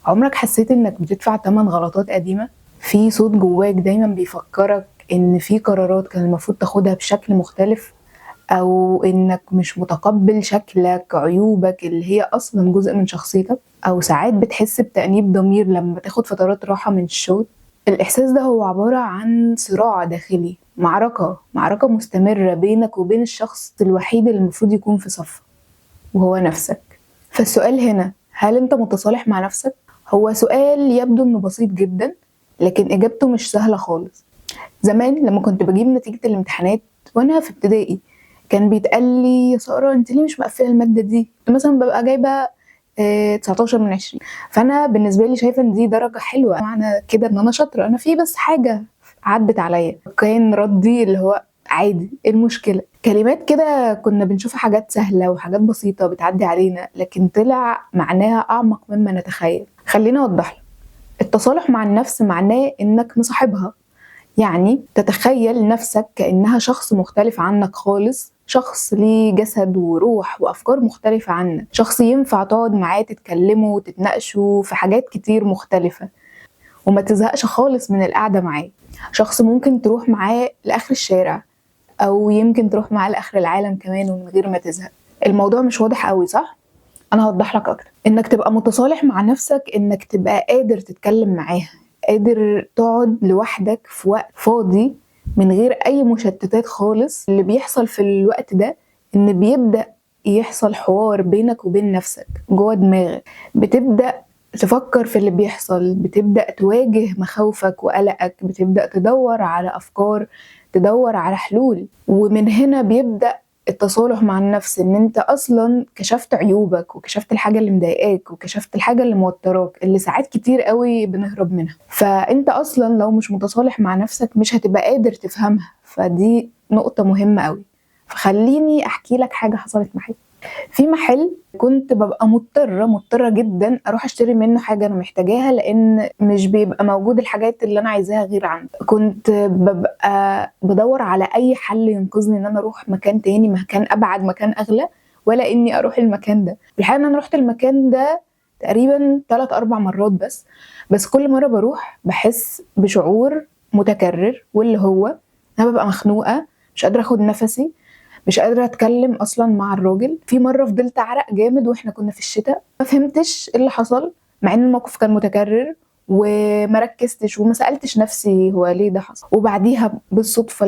عمرك حسيت انك بتدفع تمن غلطات قديمة؟ في صوت جواك دايما بيفكرك ان في قرارات كان المفروض تاخدها بشكل مختلف، او انك مش متقبل شكلك، عيوبك اللي هي اصلا جزء من شخصيتك، او ساعات بتحس بتأنيب ضمير لما تاخد فترات راحة من الشغل. الاحساس ده هو عبارة عن صراع داخلي، معركة مستمرة بينك وبين الشخص الوحيد اللي المفروض يكون في صفك، وهو نفسك. فالسؤال هنا، هل انت متصالح مع نفسك؟ هو سؤال يبدو انه بسيط جدا، لكن اجابته مش سهلة خالص. زمان لما كنت بجيب نتيجة الامتحانات وانا في ابتدائي، كان بيتقال لي يا سارة انت ليه مش مقفلة المادة دي؟ كنت مثلا ببقى جايبة 19 من 20، فانا بالنسبة لي شايفة ان دي درجة حلوة، معنى كده ان انا شاطرة، انا في بس حاجة عدت عليا. كان ردي اللي هو عادي، ايه المشكلة؟ كلمات كده كنا بنشوفها حاجات سهلة وحاجات بسيطة بتعدي علينا، لكن طلع معناها أعمق مما نتخيل. خلينا أوضح لك، التصالح مع النفس معناه إنك مصاحبها، يعني تتخيل نفسك كأنها شخص مختلف عنك خالص، شخص ليه جسد وروح وأفكار مختلفة عنك، شخص ينفع تقعد معاه تتكلموا وتتناقشوا في حاجات كتير مختلفة وما تزهقش خالص من القعدة معاه، شخص ممكن تروح معاه لآخر الشارع أو يمكن تروح معاه لآخر العالم كمان ومن غير ما تزهق. الموضوع مش واضح قوي صح؟ أنا هوضح لك أكتر. إنك تبقى متصالح مع نفسك، إنك تبقى قادر تتكلم معاها، قادر تقعد لوحدك في وقت فاضي من غير أي مشتتات خالص. اللي بيحصل في الوقت ده إن بيبدأ يحصل حوار بينك وبين نفسك جوه دماغك، بتبدأ تفكر في اللي بيحصل، بتبدأ تواجه مخاوفك وقلقك، بتبدأ تدور على أفكار، تدور على حلول. ومن هنا بيبدأ التصالح مع النفس، إن أنت أصلاً كشفت عيوبك وكشفت الحاجة اللي مضايقاك وكشفت الحاجة اللي موتراك، اللي ساعات كتير قوي بنهرب منها. فأنت أصلاً لو مش متصالح مع نفسك مش هتبقى قادر تفهمها، فدي نقطة مهمة قوي. فخليني أحكي لك حاجة حصلت معايا في محل كنت ببقى مضطرة جدا أروح أشتري منه حاجة أنا محتاجاها، لأن مش بيبقى موجود الحاجات اللي أنا عايزاها غير عنده. كنت ببقى بدور على أي حل ينقذني إن أنا أروح مكان تاني، مكان أبعد، مكان أغلى، ولا إني أروح المكان ده. الحقيقة إن أنا رحت المكان ده تقريبا 3-4 مرات بس كل مرة بروح بحس بشعور متكرر، واللي هو أنا ببقى مخنوقة، مش قادرة أخد نفسي، مش قادرة أتكلم أصلاً مع الراجل. في مرة فضلت أعرق جامد وإحنا كنا في الشتاء، ما فهمتش إيه اللي حصل مع إن الموقف كان متكرر، وما ركزتش وما سألتش نفسي هو ليه ده حصل. وبعديها بالصدفة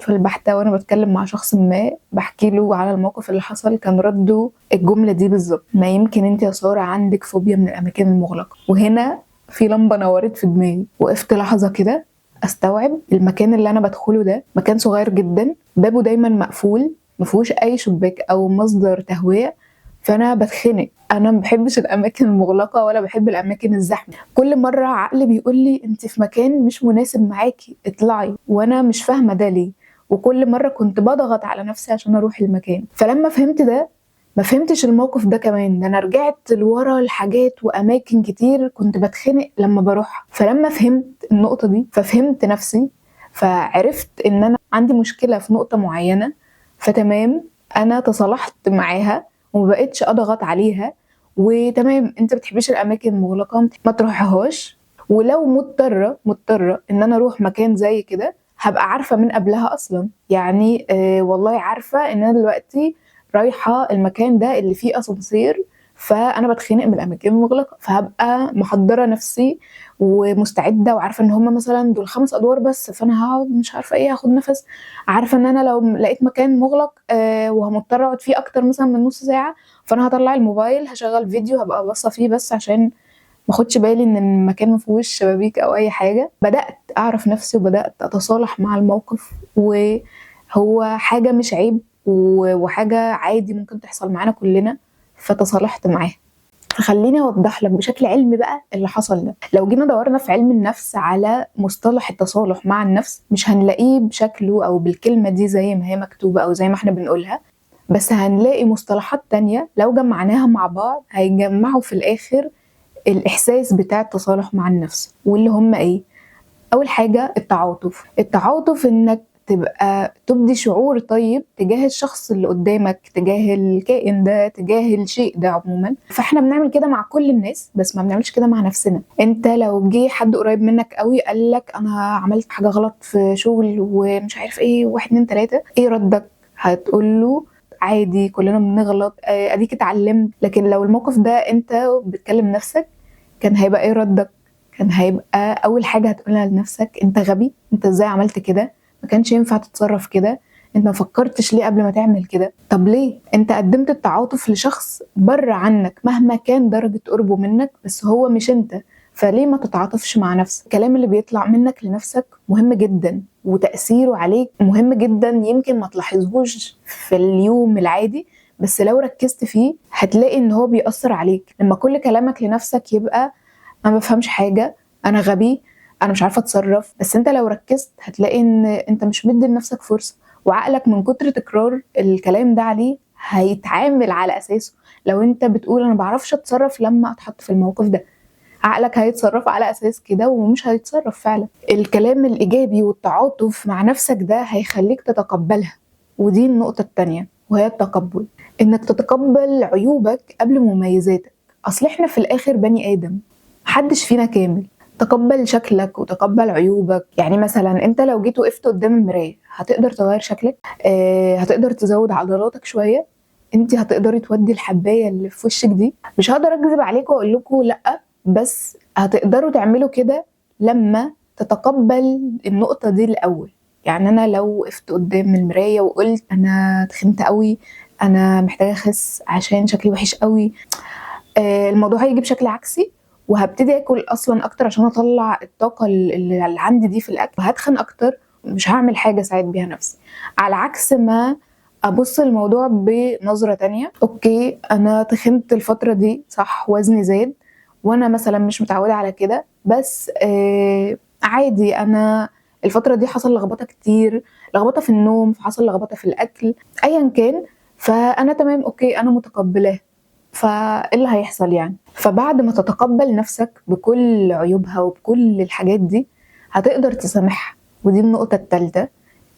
البحتة وأنا بتكلم مع شخص ما بحكي له على الموقف اللي حصل، كان رده الجملة دي بالظبط: ما يمكن أنت يا سارة عندك فوبيا من الأماكن المغلقة. وهنا في لمبة نورت في دماغي، وقفت لحظة كده استوعب المكان اللي انا بدخله ده مكان صغير جدا، بابه دايما مقفول، ما فيهوش اي شباك او مصدر تهويه، فانا بتخنق. انا ما بحبش الاماكن المغلقه ولا بحب الاماكن الزحمه. كل مره عقلي بيقول لي انت في مكان مش مناسب معاكي، اطلعي، وانا مش فاهمه ده ليه. وكل مره كنت بضغط على نفسي عشان اروح المكان. فلما فهمت ده ما فهمتش الموقف ده كمان، ده انا رجعت لورا لحاجات واماكن كتير كنت بتخنق لما بروحها. فلما فهمت النقطة دي ففهمت نفسي، فعرفت ان انا عندي مشكلة في نقطة معينة، فتمام انا تصالحت معاها وما بقتش اضغط عليها، وتمام انت بتحبيش الاماكن المغلقة ما تروحهاش، ولو مضطرة ان انا اروح مكان زي كده هبقى عارفة من قبلها اصلا، والله عارفة ان انا دلوقتي رايحة المكان ده اللي فيه أسانسير، فأنا بتخنق من الأماكن المغلقة، فهبقى محضرة نفسي ومستعدة وعارفة إن هما مثلاً دول 5 أدوار بس، فأنا هقعد مش عارفة إيه، هاخد نفس، عارفة إن أنا لو لقيت مكان مغلق، وهمضطرة أقعد فيه أكتر مثلاً من نص ساعة، فأنا هطلع الموبايل هشغل فيديو هبقى باصة فيه بس عشان ما اخدش بالي إن المكان ما فيهوش شبابيك أو أي حاجة. بدأت أعرف نفسي وبدأت أتصالح مع الموقف، وهو حاجة مش عيب وحاجة عادي ممكن تحصل معانا كلنا، فتصالحت معاها. فخليني أوضح لك بشكل علمي بقى اللي حصل ده. لو جينا دورنا في علم النفس على مصطلح التصالح مع النفس مش هنلاقيه بشكله أو بالكلمة دي زي ما هي مكتوبة أو زي ما احنا بنقولها، بس هنلاقي مصطلحات تانية لو جمعناها مع بعض هيجمعوا في الآخر الإحساس بتاع التصالح مع النفس، واللي هم إيه؟ أول حاجة التعاطف. التعاطف إنك تبقى تبدي شعور طيب تجاه الشخص اللي قدامك، تجاه الكائن ده، تجاه الشيء ده عموما. فاحنا بنعمل كده مع كل الناس، بس ما بنعملش كده مع نفسنا. انت لو جه حد قريب منك قوي قال لك انا عملت حاجة غلط في شغل ومش عارف ايه، 1 2 3، ايه ردك؟ هتقول له عادي كلنا بنغلط، اديك اتعلمت. لكن لو الموقف ده انت بتكلم نفسك كان هيبقى ايه ردك؟ كان هيبقى اول حاجة هتقولها لنفسك انت غبي، انت ازاي عملت كده، ما كانش ينفع تتصرف كده، انت ما فكرتش ليه قبل ما تعمل كده. طب ليه؟ انت قدمت التعاطف لشخص بره عنك مهما كان درجة قربه منك، بس هو مش انت، فليه ما تتعاطفش مع نفسك؟ الكلام اللي بيطلع منك لنفسك مهم جدا، وتأثيره عليك مهم جدا، يمكن ما تلاحظهوش في اليوم العادي، بس لو ركزت فيه هتلاقي ان هو بيأثر عليك. لما كل كلامك لنفسك يبقى انا ما بفهمش حاجة، انا غبي، انا مش عارفة اتصرف، بس انت لو ركزت هتلاقي ان انت مش مدي لنفسك فرصة، وعقلك من كتر تكرار الكلام ده عليه هيتعامل على اساسه. لو انت بتقول انا ما بعرفش اتصرف لما اتحط في الموقف ده، عقلك هيتصرف على اساس كده ومش هيتصرف فعلا. الكلام الايجابي والتعاطف مع نفسك ده هيخليك تتقبلها، ودي النقطة التانية وهي التقبل، انك تتقبل عيوبك قبل مميزاتك. اصل احنا في الاخر بني ادم، محدش فينا كامل. تقبل شكلك وتقبل عيوبك. يعني مثلا انت لو جيت وقفت قدام المراية هتقدر تغير شكلك؟ هتقدر تزود عضلاتك شوية؟ انت هتقدري تودي الحباية اللي في وشك دي؟ مش هقدر اكذب عليكم واقول لكم لا، بس هتقدروا تعملوا كده لما تتقبل النقطة دي الأول. يعني أنا لو وقفت قدام المراية وقلت أنا تخنت قوي، أنا محتاجة أخس عشان شكلي وحش قوي، الموضوع هيجي بشكل عكسي، وهبتدي أكل أصلاً أكتر عشان أطلع الطاقة اللي عندي دي في الأكل، وهتخن أكتر، مش هعمل حاجة أساعد بيها نفسي. على عكس ما أبص الموضوع بنظرة تانية، أوكي أنا تخنت الفترة دي صح، وزني زاد، وأنا مثلاً مش متعودة على كده، بس عادي، أنا الفترة دي حصل لخبطة كتير، لخبطة في النوم، حصل لخبطة في الأكل، أياً كان، فأنا تمام، أوكي أنا متقبلاه، فإيه اللي هيحصل يعني؟ فبعد ما تتقبل نفسك بكل عيوبها وبكل الحاجات دي هتقدر تسامحها. ودي النقطة التالتة،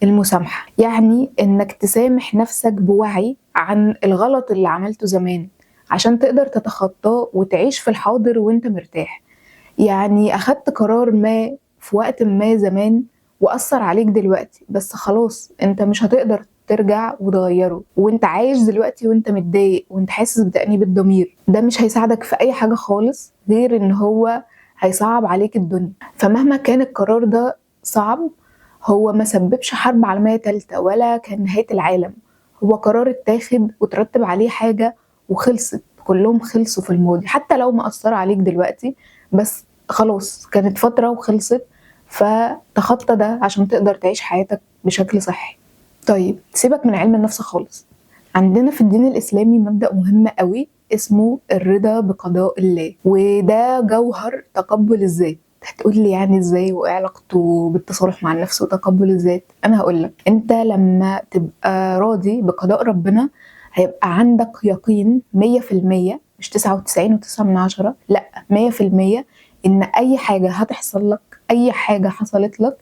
المسامحة. يعني إنك تسامح نفسك بوعي عن الغلط اللي عملته زمان عشان تقدر تتخطاه وتعيش في الحاضر وانت مرتاح. يعني أخدت قرار ما في وقت ما زمان وأثر عليك دلوقتي، بس خلاص انت مش هتقدر ترجع وتغيره، وانت عايش دلوقتي وانت متضايق وانت حاسس بتأنيب الضمير، ده مش هيساعدك في أي حاجة خالص غير ان هو هيصعب عليك الدنيا. فمهما كان القرار ده صعب، هو ما سببش حرب عالمية تالتة ولا كان نهاية العالم، هو قرار اتاخد وترتب عليه حاجة وخلصت، كلهم خلصوا في الماضي، حتى لو ما أثروا عليك دلوقتي، بس خلاص كانت فترة وخلصت، فتخطى ده عشان تقدر تعيش حياتك بشكل صحي. سيبك من علم النفس خالص، عندنا في الدين الإسلامي مبدأ مهم قوي اسمه الرضا بقضاء الله، وده جوهر تقبل الذات. هتقول لي يعني ازاي وايه علاقته بالتصالح مع النفس وتقبل الذات؟ انا هقول لك، انت لما تبقى راضي بقضاء ربنا هيبقى عندك يقين مية في المية، مش تسعة وتسعين وتسعة من عشرة، لا مية في المية ان اي حاجة هتحصل لك، اي حاجة حصلت لك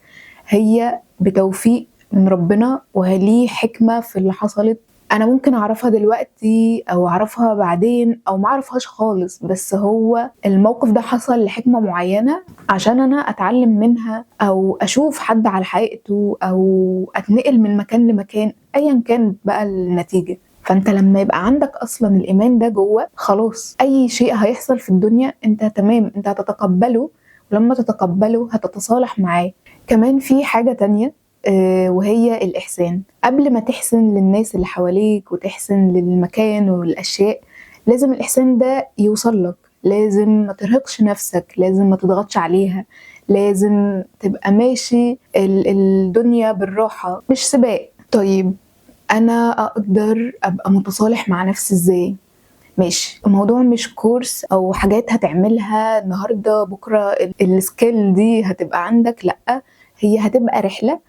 هي بتوفيق من ربنا وليه حكمة في اللي حصلت. انا ممكن اعرفها دلوقتي او اعرفها بعدين او ما اعرفهاش خالص، بس هو الموقف ده حصل لحكمة معينة عشان انا اتعلم منها او اشوف حد على حقيقته او اتنقل من مكان لمكان، ايا كان بقى النتيجة. فانت لما يبقى عندك اصلا الايمان ده جوه، خلاص اي شيء هيحصل في الدنيا انت تمام، انت هتتقبله، ولما تتقبله هتتصالح معاه. كمان في حاجة تانية، وهي الإحسان. قبل ما تحسن للناس اللي حواليك وتحسن للمكان والأشياء، لازم الإحسان ده يوصل لك، لازم ما ترهقش نفسك، لازم ما تضغطش عليها، لازم تبقى ماشي الدنيا بالراحة، مش سباق. أنا أقدر أبقى متصالح مع نفسي إزاي؟ ماشي، الموضوع مش كورس أو حاجات هتعملها النهاردة بكرة السكيل دي هتبقى عندك، لأ، هي هتبقى رحلة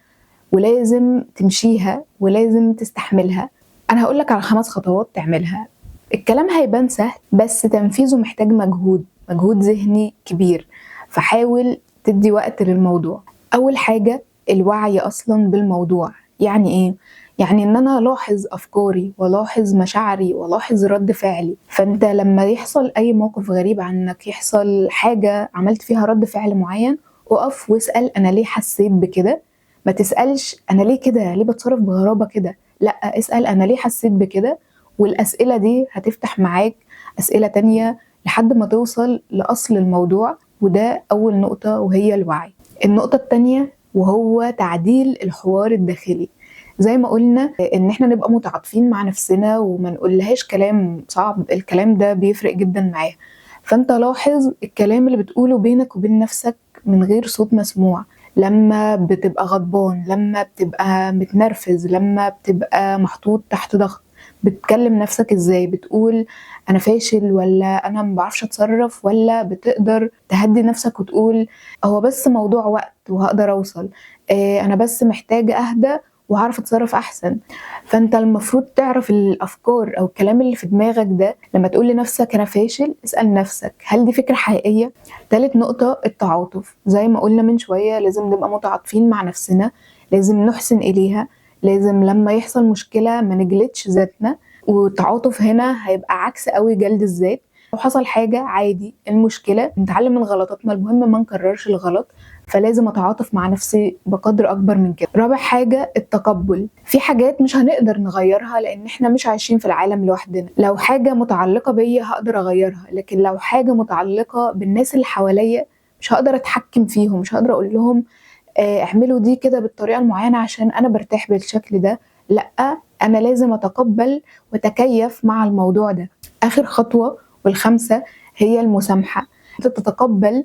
ولازم تمشيها ولازم تستحملها. أنا هقولك على 5 خطوات تعملها. الكلام هيبان سهل بس تنفيذه محتاج مجهود، مجهود ذهني كبير، فحاول تدي وقت للموضوع. أول حاجة، الوعي أصلا بالموضوع. يعني إيه؟ يعني إن أنا ألاحظ أفكاري وألاحظ مشاعري وألاحظ رد فعلي. فأنت لما يحصل أي موقف غريب عنك، يحصل حاجة عملت فيها رد فعل معين، أقف واسأل أنا ليه حسيت بكده. ما تسألش أنا ليه كده، ليه بتصرف بغرابة كده، لأ اسأل أنا ليه حسيت بكده. والأسئلة دي هتفتح معاك أسئلة تانية لحد ما توصل لأصل الموضوع. وده أول نقطة وهي الوعي. النقطة التانية وهو تعديل الحوار الداخلي. زي ما قلنا إن إحنا نبقى متعاطفين مع نفسنا وما نقولهاش كلام صعب، الكلام ده بيفرق جدا معاها. فأنت لاحظ الكلام اللي بتقوله بينك وبين نفسك من غير صوت مسموع، لما بتبقى غضبان، لما بتبقى متنرفز، لما بتبقى محطوط تحت ضغط، بتكلم نفسك ازاي؟ بتقول انا فاشل، ولا انا ما بعرفش اتصرف، ولا بتقدر تهدي نفسك وتقول هو بس موضوع وقت وهقدر اوصل، انا بس محتاجة اهدى وهعرف اتصرف احسن. فانت المفروض تعرف الافكار او الكلام اللي في دماغك ده. لما تقول لنفسك انا فاشل، اسأل نفسك هل دي فكرة حقيقية؟ تالت نقطة التعاطف. زي ما قلنا من شوية لازم نبقى متعاطفين مع نفسنا، لازم نحسن اليها، لازم لما يحصل مشكلة ما نجلدش ذاتنا. والتعاطف هنا هيبقى عكس قوي جلد الذات. لو حصل حاجة عادي، المشكلة نتعلم من غلطاتنا، المهم ما نكررش الغلط. فلازم اتعاطف مع نفسي بقدر اكبر من كده. رابع حاجة التقبل. في حاجات مش هنقدر نغيرها لان احنا مش عايشين في العالم لوحدنا. لو حاجة متعلقة بيا هقدر اغيرها، لكن لو حاجة متعلقة بالناس اللي حواليا مش هقدر اتحكم فيهم، مش هقدر اقول لهم اعملوا دي كده بالطريقة المعينة عشان انا برتاح بالشكل ده. لا، انا لازم اتقبل واتكيف مع الموضوع ده. اخر خطوة والخامسة هي المسامحة. انت تتقبل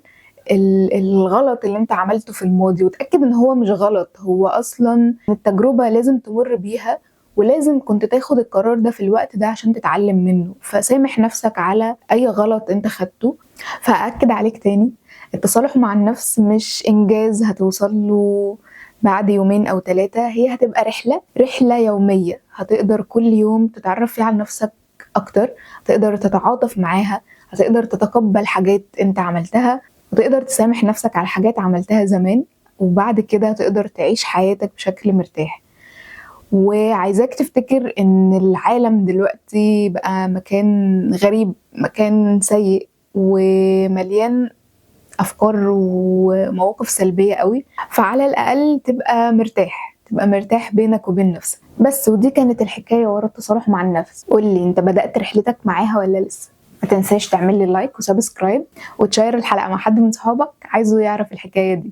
الغلط اللي انت عملته في الماضي وتأكد ان هو مش غلط، هو اصلا التجربة لازم تمر بيها ولازم كنت تاخد القرار ده في الوقت ده عشان تتعلم منه. فسامح نفسك على اي غلط انت خدته. فأكد عليك تاني، التصالح مع النفس مش انجاز هتوصل له بعد يومين او 3، هي هتبقى رحلة يومية هتقدر كل يوم تتعرف فيها على نفسك اكتر، تقدر تتعاطف معاها، هتقدر تتقبل حاجات انت عملتها، وتقدر تسامح نفسك على حاجات عملتها زمان، وبعد كده تقدر تعيش حياتك بشكل مرتاح. وعايزاك تفتكر ان العالم دلوقتي بقى مكان غريب، مكان سيء ومليان افكار ومواقف سلبية قوي، فعلى الاقل تبقى مرتاح، تبقى مرتاح بينك وبين نفسك بس. ودي كانت الحكاية ورا التصالح مع النفس. قولي انت بدأت رحلتك معاها ولا لسه؟ ما تنساش تعمل لي like و subscribe وتشير الحلقة مع حد من صحابك عايزه يعرف الحكاية دي.